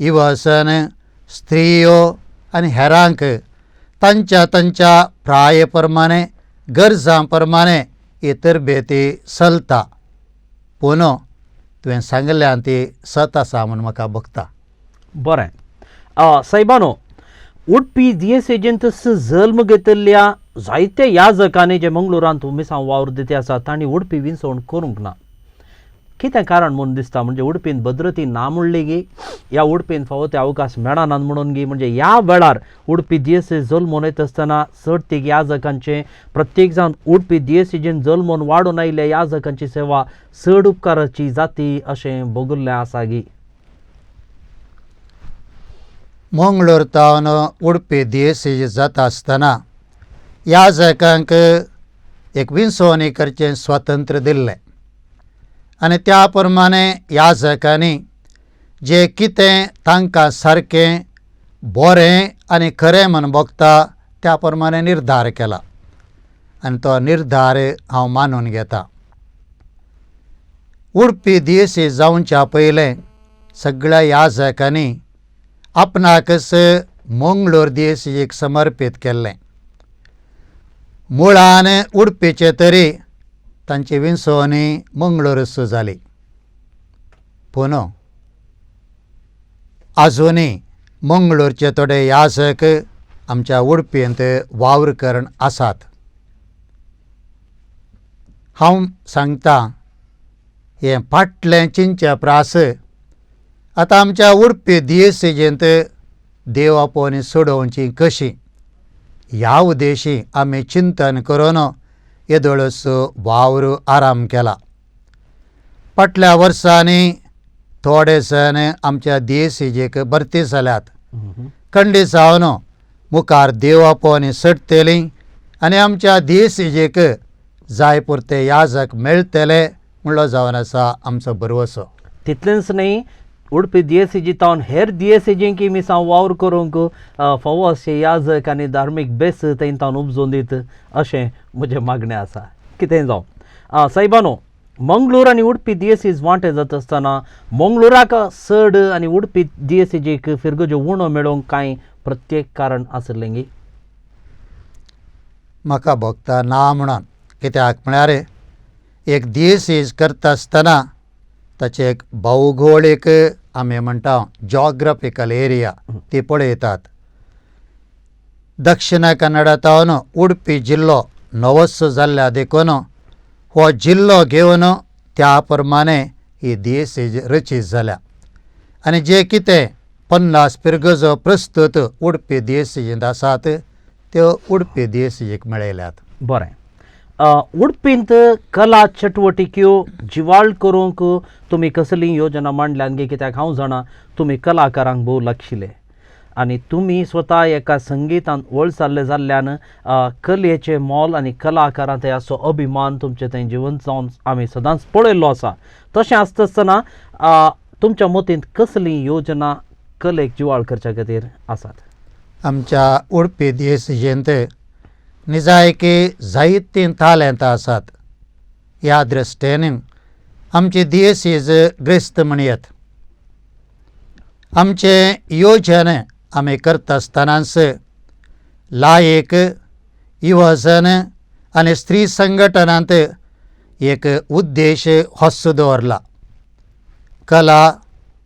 युवसन, स्त्रियो आनी हेरांक तांच्या तांच्या प्राये प्रमाणे गरजां प्रमाणे ही तरबेती चलता. पूण तुवें सांगल्यान ती सत आसा म्हूण म्हाका भोगता. बरें सायबानो, उडपी दियेसेजींत जल्म घेतिल्ल्या जायते याजकांनी जे मंगळुरांत मिसांव वावर दिते आसा तांणी उडपी विंचवण करूंक ना. कितें कारण म्हूण दिसता? म्हणजे उडपीन भद्रती ना म्हणली गी, ह्या उडपीन फावो ते अवकाश मेळनात म्हणून गी? म्हणजे ह्या वेळार उडपी दियेसेज जल्मून येता आसतना चडतीक याजकांचें प्रत्येक जावन उडपी दियेसेजीन जल्मून वाडून आयिल्ल्या याजकांची सेवा चड उपकाराची जाती अशें भोगल्लें आसा गी? मंगळूर तावन उडपी दियेसेज जाता आसतना याजकांक एक विंचवणी करचें स्वातंत्र्य दिल्लें आनी त्या प्रमाणे याजकांनी जें कितें तांकां सारकें बरें आनी खरें म्हूण भोगता त्या प्रमाणे निर्धार केला आनी तो निर्धार हांव मानून घेता. उडपी दियेसेज जावच्या पयलें सगळ्या याजकांनी आपणाकच मंगळूर दियेसेजीक समर्पीत केल्लें. मुळान उडपीचे तरी तांची विंचवणी मंगळूरच जाली, पूण आजुनूय मंगळूरचे थोडे याजक आमच्या उडपींत वावर करून आसात. हांव सांगता हें फाटलें चिंतचे प्रास आतां आमच्या उडपी दियेसेजींत देव आपोवणी सोडोवची कशी ह्या उद्देशी आमी चिंतन करून येदोळच वावर आराम केला. फाटल्या वर्सांनी थोडे जाण आमच्या दियेसेजीक भरती जाल्यात. खंडीत जावन मुखार देव आपोवणी चडटली आनी आमच्या दियेसेजीक जाय पुरते याजक मेळटले म्हणलो जावन आसा आमचो भरवसो. तितलेंच न्ही, उडपी दियेसेजी तावन हेर दियेसेजींकी मिसांव वावर करूंक फावो अशे याजक आनी धार्मीक बेस थंय तावन उपजून दीत अशें म्हजें मागणें आसा. कितेंय जावं सायबानो, मंगळूर आनी उडपी दियेसीज वांटे जाता आसतना मंगळुराक चड आनी उडपी दियेसीजीक फिरगज्यो उणो मेळोवंक कांय प्रत्येक कारण आसलें गी? म्हाका भोगता ना म्हणून. कित्याक म्हळ्यार एक दियेसीज करता आसतना ताचें एक भौगोळीक आमी म्हणटा जॉग्राफिकल एरिया ती पळयतात. दक्षिण कन्नडा तावन उडपी जिल्लो नवोच जाल्ल्या देखून हो जिल्लो घेवन त्या प्रमाणे ही दियेसीज रचीत जाल्या आनी जे कितें 50 पिरगजो प्रस्तूत उडपी दियेसीजींत आसात त्यो उडपी दियेसीक मेळयल्यात. बरें, उडपींत कला चटवटिक्यो जिवाळ करूंक तुमी कसली योजना मांडल्यान गे? कित्याक हांव जाणा तुमी कलाकारांक भोव लागशिल्ले आनी तुमी स्वता एका संगितान वळसाल्ले जाल्ल्यान कलेचें मोल आनी कलाकारां थंय असो अभिमान तुमचे थंय जिवंत जावन आमी सदांच पळयल्लो आसा. तशें आसता आसतना तुमच्या मतींत कसली योजना कलेक जिवाळ करच्या खातीर आसात? आमच्या उडपी दियेसीजेंत निजायकी जायतीं तालेंतां आसात. ह्या दृश्टेन आमची दियेसीज ग्रेस्त म्हणयत. आमचें योजन आमी करता आसतनाच लायक युवजन आनी स्त्री संघटनांत एक उद्देश होच दवरला, कला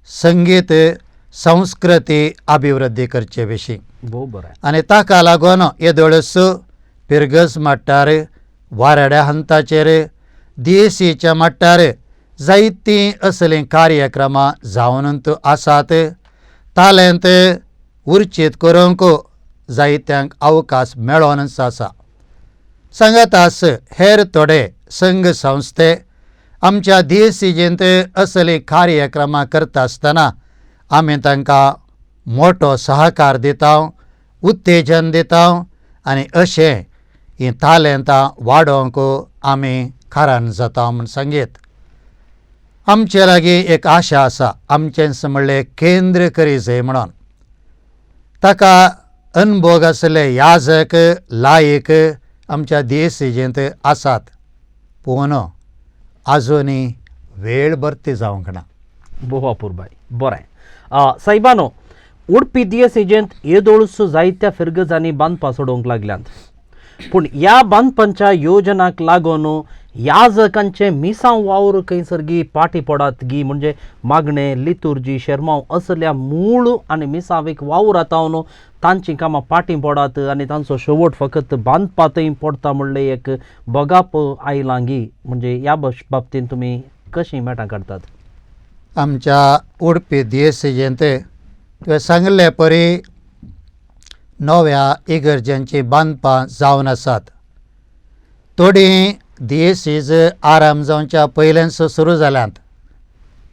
संगीत संस्कृती अभिवृद्धी करचे विशीं. भोव बरें. आनी ताका लागून येदोळस पिरगज मट्टार वाराड्या हंताचेर दियेसीच्या मट्टार जायतीं असलीं कार्यक्रमां जावन आसात. तालेंत उर्चीत करूंक जायत्यांक अवकाश मेळोनच आसा. सांगातास हेर थोडे संघ संस्थे आमच्या दियेसीजेंत असलीं कार्यक्रमां करता आसतना आमी तांकां मोटो सहकार दिता, उत्तेजन दिता आनी अशें हीं तालेंतां वाडोवंक आमी कारण जाता म्हूण सांगीत. आमचे लागीं एक आशा आसा, आमचेंच म्हणलें केंद्र करी जाय म्हणून. ताका अनभोग आसले याजक लायक आमच्या दियेसीजेंत आसात, पूण आजुनूय वेळ भरती जावंक ना. भोव अपुरबाय. बरें सायबानो, उडपी दियेसीजेंत येदोळस जायत्या फिरगजांनी बांदपां सोडोवंक लागल्यांत, पूण ह्या बांदपांच्या योजनाक लागून याजकांचें मिसांव वावर खंयसर गी पाटी पडात गी, म्हणजे मागणें लितुर्जी शेरमांव असल्या मूळ आनी मिसावीक वावरातावन तांचीं कामां पाटी पडात आनी तांचो शेवट फकत बांदपांतय पडटा म्हणलें एक बगाप आयलां गी, म्हणजे ह्या बाबतींत तुमी कशीं मेटां काडटात? आमच्या उडपी दियेसीजेंत तुवें सांगले परी नव्या इगर्जांचीं बांदपां जावन आसात. थोडीं दियेसीज आराम जावच्या पयल्यान सुरू जाल्यांत,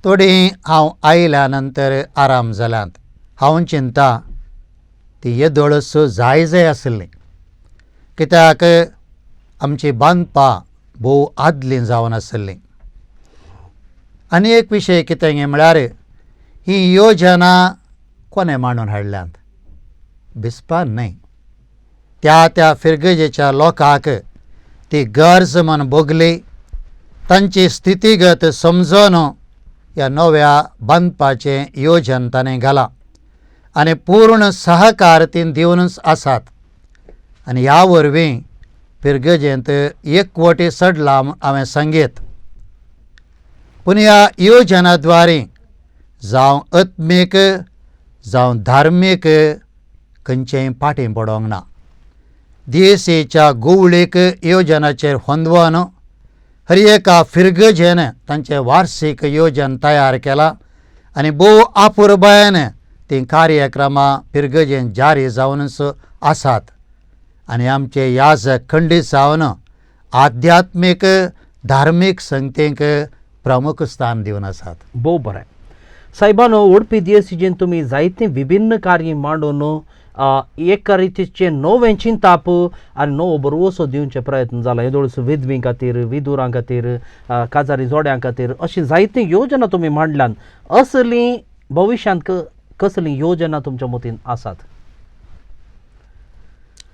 थोडीं हांव आयल्या नंतर आराम जाल्यांत. हांव चिंता ती येदोळस जाय जाय आसली, कित्याक आमची बांदपां भोव आदलीं जावन आसलीं. आनी एक विशय कितें म्हळ्यार ही योजना कोणें मांडून हाडल्यांत बिस्पान न्हय, त्या त्या फिरगजेच्या लोकांक ती गरज म्हूण भोगली, तांची स्थितीगत समजून ह्या नव्या बांदपाचें योजन ताणें घालां आनी पूर्ण सहकार ती दिवनच आसात. आनी ह्या वरवीं फिरगजेंत एकवटी चडला हांवें सांगीत. पूण ह्या योजना द्वारे जावं आत्मीक जावं धार्मीक खंयचेंय फाटीं पडोंक ना. दियेसीच्या गोवळीक योजनाचेर होंदवन हर एका फिरगजेन तांचें वार्षीक योजन तयार केलां आनी भोव आपुरबायेन तीं कार्यक्रमां फिरगजेन जारी जावनच आसात. आनी आमचे याजक खंडीत जावन आध्यात्मीक धार्मीक संगतींक प्रमुख स्थान दिवन आसात. भोव बरें सायबानो, उडपी दियेसीजेन तुमी जायतीं विभिन्न कार्य मांडून एका रितीचें नवें चिंताप आनी नवो भरवसो दिवचे प्रयत्न जाला. येदोळस विधवीं खातीर, विदुरां खातीर, काजारी जोड्यां खातीर अशी जायतीं योजना तुमी मांडल्यान. असली भविश्यांत कसली योजना तुमच्या मतीन आसात?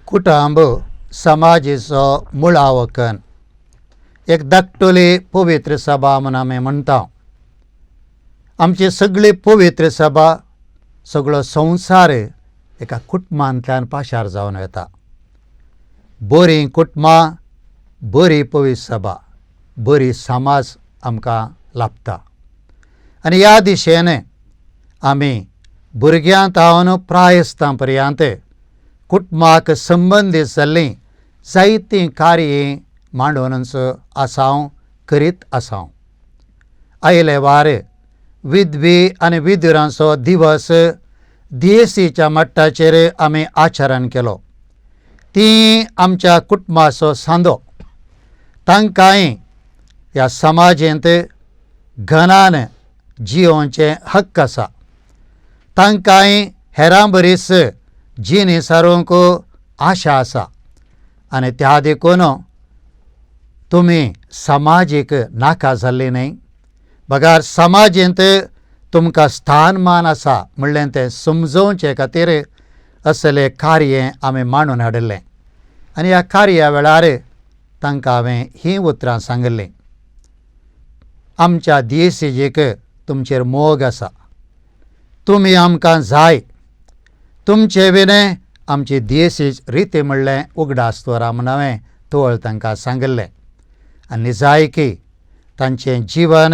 कुटुंब समाजेचो मुळावो कण, एक धाकटुली पवित्र सभा म्हूण आमी म्हणटा. आमची सगळी पवित्र सभा, सगळो संवसार एका कुटुंबांतल्यान पाशार जावन वता. बरीं कुटुंबां, बरी पवित्र सभा, बरी समाज आमकां लाभता. आनी ह्या दिशेन आमी भुरग्यां तावन प्रायस्तां पर्यंत कुटुंबाक संबंदीत जाल्लीं जायतीं कार्यां मांडूनच आसाव, करीत आसाव. आयले वार विधवी आनी विधुरांचो दिवस दियेसीच्या मट्टाचेर आमी आचरण केलो. ती आमच्या कुटुंबाचो सांदो. तांकांय ह्या समाजेंत घनान जियोवचें हक्क आसा. तांकांय हेरां बरीच जिणी सारूंक आशा आसा आनी त्या देखून तुमी समाजीक नाका जाल्ली न्हय, बगार समाजेंत तुमकां स्थानमान आसा म्हणलें तें समजोवचे खातीर असलें कार्य आमी मांडून हाडिल्लें. आनी ह्या कार्या वेळार तांकां हांवें हीं उतरां सांगिल्लीं, आमच्या दियेसीजीक तुमचेर मोग आसा, तुमी आमकां जाय, तुमचे विणें आमची दियेसीज रिती म्हणलें उगडास दवरा म्हूण हांवें तोळ तांकां सांगिल्लें. आनी निजायकी तांचें जिवन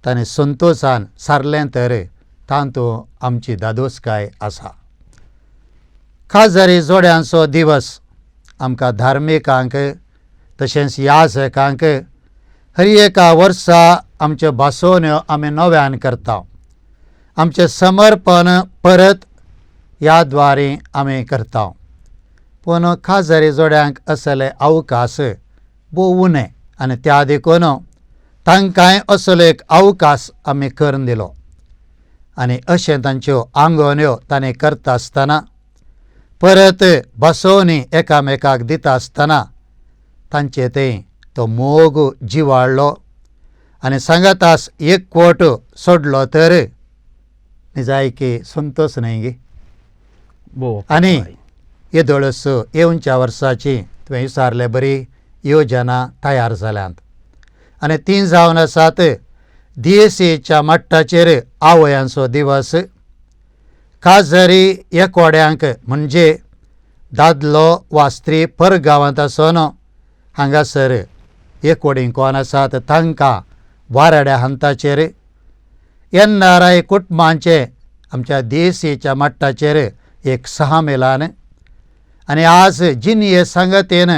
ताणें संतोशान सारलें तर तातूंत आमची दादोसकाय आसा. काजारी जोड्यांचो दिवस आमकां धार्मिकांक तशेंच याजकांक हर एका वर्सा आमच्यो भासोवण्यो आमी नव्यान करता, आमचें समर्पण परत ह्या द्वारे आमी करता. पूण काजारी जोड्यांक असले अवकाश भोव उणें आनी त्या देखून तांकांय असलो एक अवकाश आमी करून दिलो. आनी अशें तांच्यो आंगोवण्यो तांणी करता आसतना परत बसोवणी एकामेकाक दिता आसतना तांचे थंय तो मोग जिवाळ्ळो आनी सांगातास एक कोट सोडलो तर निजायकी संतोश न्हय गे. आनी येदोळस येवच्या वर्साची तुवें विचारले बरी योजना तयार जाल्यात आनी ती जावन आसात दियेसीच्या मट्टाचेर आवयांचो दिवस, काजरी एकोड्यांक म्हणजे दादलो वा स्त्री परगांवांत आसून हांगासर एकोडी कोण आसात तांकां वाराड्या हंताचेर एन आर I कुटुंबांचे आमच्या देसीच्या मट्टाचेर एक सहा मेलान आनी आज जिनये संगतीन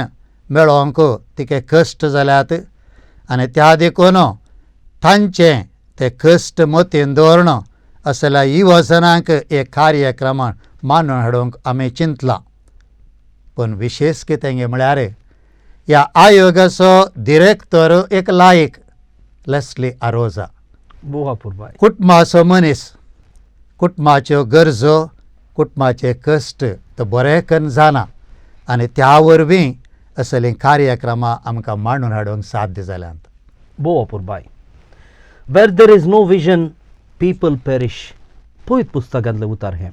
मेळोवंक तिके कश्ट जाल्यात आनी त्या देखून तांचें ते कश्ट मतीन दवरून असल्या युवजनांक एक कार्यक्रम मानून हाडूंक आमी चिंतलां. पूण विशेश कितें म्हळ्यार ह्या आयोगाचो डिरेक्टर एक लायक लेस्ली आरोजा, कुटुंबाचो मनीस, कुटुंबाच्यो गरजो, कुटुंबाचे कश्ट तो बरें करून जाणा आनी त्या वरवीं असलीं कार्यक्रमां आमकां मांडून हाडूंक साध्य जाल्यांत. भोव अपुरबाय. Where there is no vision people perish, पयत पुस्तकांतलें उतर हें.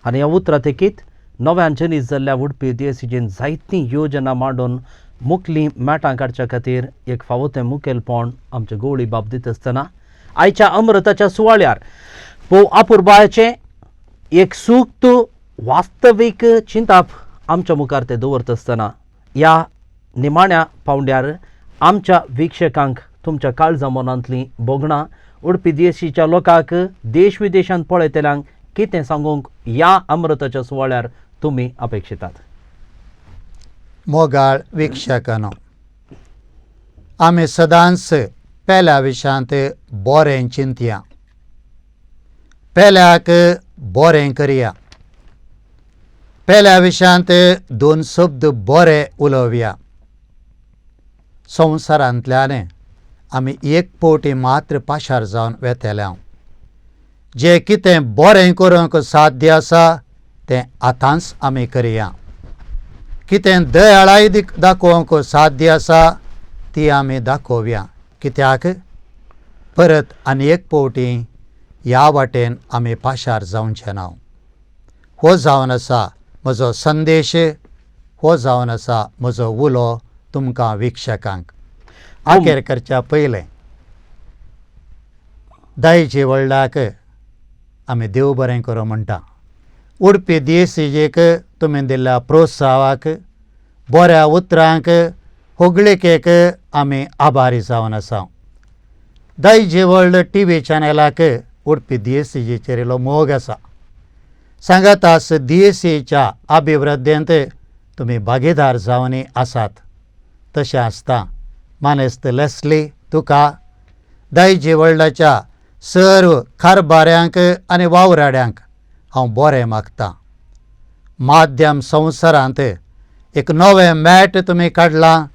आनी ह्या उतरां तेकीत नव्यान जनीस जाल्ल्या उडपी दियेसीजेन जायतीं योजना मांडून मुखली मेटां काडच्या खातीर एक फावो तें मुखेलपण आमचे गवळी बाब दिता आसतना आयच्या अमृताच्या सुवाळ्यार भोव अपुरबायेचें एक सूक्त वास्तवीक चिंताप आमच्या मुखार ते दवरता आसतना ह्या निमाण्या पावंड्यार आमच्या वीक्षकांक तुमच्या काळजा मनांतलीं भोगणां उडपी देशीच्या लोकांक देश विदेशांत पळयतल्यांक कितें सांगूंक ह्या अमृताच्या सुवाळ्यार तुमी अपेक्षितात? मोगाळ वीक्षकांनो, आमी सदांच पेल्या विशयांत बरें चिंतया, पेल्याक बरें करया, पेल्या विशयांत दोन शब्द बरे उलोवया. संवसारांतल्यान आमी एक फावटी मात्र पाशार जावन वेतले. जें कितें बरें करूंक साध्य आसा तें आतांच आमी करया. कितें दयाळाय दाखोवंक साध्य आसा ती आमी दाखोवया. कित्याक परत आनी एक फावटी ह्या वाटेन आमी पाशार जावचें ना. हो जावन आसा म्हजो संदेश, हो जावन आसा म्हजो उलो तुमकां वीक्षकांक. आखेर करच्या पयलें दायजी व्हडल्याक आमी देव बरें करूं म्हणटा. उडपी दियेसीजेक तुमी दिल्ल्या प्रोत्साहाक, बऱ्या उतरांक, होगळिकेक आमी आभारी जावन आसा. दायजी वर्ल्ड टी व्ही चॅनलाक उडपी दियेसीजेचेर इल्लो मोग आसा. सांगातास दियेसीच्या अभिवृद्धींत तुमी भागीदार जावन आसात. तशें आसता मानेस्त लेस्ली तुका दायजी वर्ल्डाच्या सर्व कारभाऱ्यांक आनी वावराड्यांक हांव बरें मागतां. माध्यम संवसारांत एक नवें मॅट तुमी काडलां,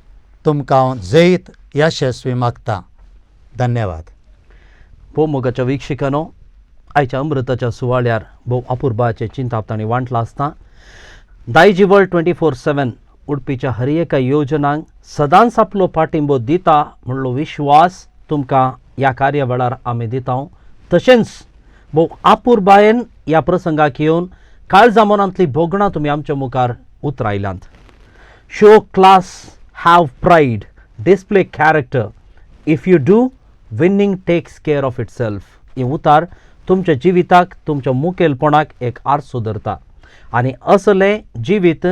तुमकां हांव जैत यशस्वी मागता. धन्यवाद. भोव मोगाच्या वीक्षकांनो, आयच्या अमृताच्या सुवाळ्यार भोव अपुरबाचे चिंताप तांणी वांटलां आसता. दायजी वर्ल्ड 24/7 उडपीच्या हर एका योजनांक सदांच आपलो पाठिंबो दिता म्हणलो विश्वास तुमकां ह्या कार्या वेळार आमी दिता. तशेंच भोव आपुरबायेन ह्या प्रसंगाक येवन काळजा मनांतली भोगणां तुमी आमच्या मुखार उतरायल्यांत. Show class, have pride, display character. If you do, winning takes care of itself. हें उतार तुमच्या जिविताक, तुमच्या मुखेलपणाक एक आरसो धरता आनी असलें जिवीत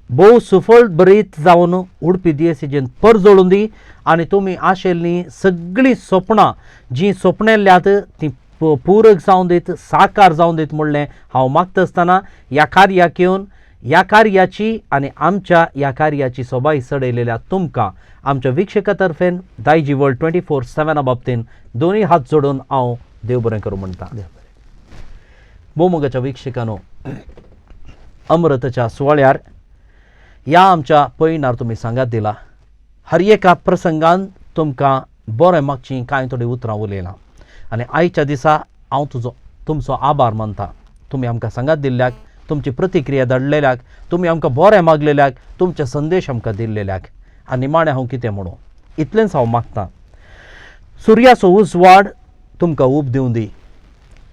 भोव सुफळ बरीत जावन उडपी दियेसीजेन परजळून दी आनी तुमी आशिल्लीं सगळीं सपनां जीं सपनेल्ल्यात तीं पूरक जावन दीत, साकार जावन दीत म्हणलें हांव मागता आसतना ह्या कार्याक येवन ह्या कार्याची आनी आमच्या ह्या कार्याची सोबाय चडयलेल्या तुमकां आमच्या वीक्षका तर्फेन दायजी वर्ल्ड 24/7 बाबतीन दोनूय हात जोडून हांव देव बरें करूं म्हणटा. भोवमोगाच्या वीक्षकांनो, अमृताच्या सुवाळ्यार ह्या आमच्या पयणार तुमी सांगात दिला. हर एका प्रसंगान तुमकां बरें मागचीं कांय थोडीं उतरां उलयलां आनी आयच्या दिसा हांव तुमचो आभार मानता. तुमी आमकां सांगात दिल्ल्याक, तुमची प्रतिक्रिया धाडलेल्याक, तुमी आमकां बरें मागलेल्याक, तुमचे संदेश आमकां दिल्लेल्याक. आनी निमाणें हांव कितें म्हणूं, इतलेंच हांव मागता, सुर्याचो उजवाड तुमकां ऊब दिवं दी,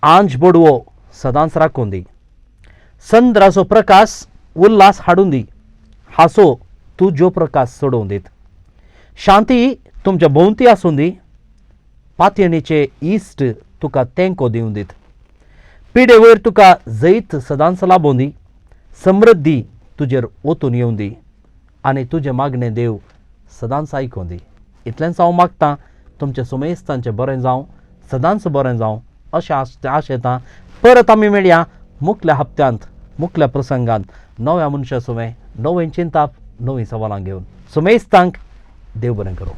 आंज बडवो सदांच राखून दी, चंद्राचो प्रकाश उल्हास हाडून दी, हांसो तुज्यो प्रकाश चडोवन दीत, शांती तुमच्या भोंवती आसूं दी, पातयणीचे इश्ट तुका तेंको दिवं दीत, पिडे वयर तुका जैत सदांच लाबोवन दी, समृद्धी तुजेर ओतून येवं दी आनी तुजें मागणें देव सदांच आयकूं दी. इतलेंच हांव मागतां, तुमचें सुमेस्तांचें बरें जावं, सदांच बरें जावं अशें आशेतां. परत आमी मेळया मुखल्या हप्त्यांत, मुखल्या प्रसंगांत, नव्या मनशा सुवें नवें चिंताप, नवीं सवालां घेवन. सुमेस्तांक देव बरें करूं.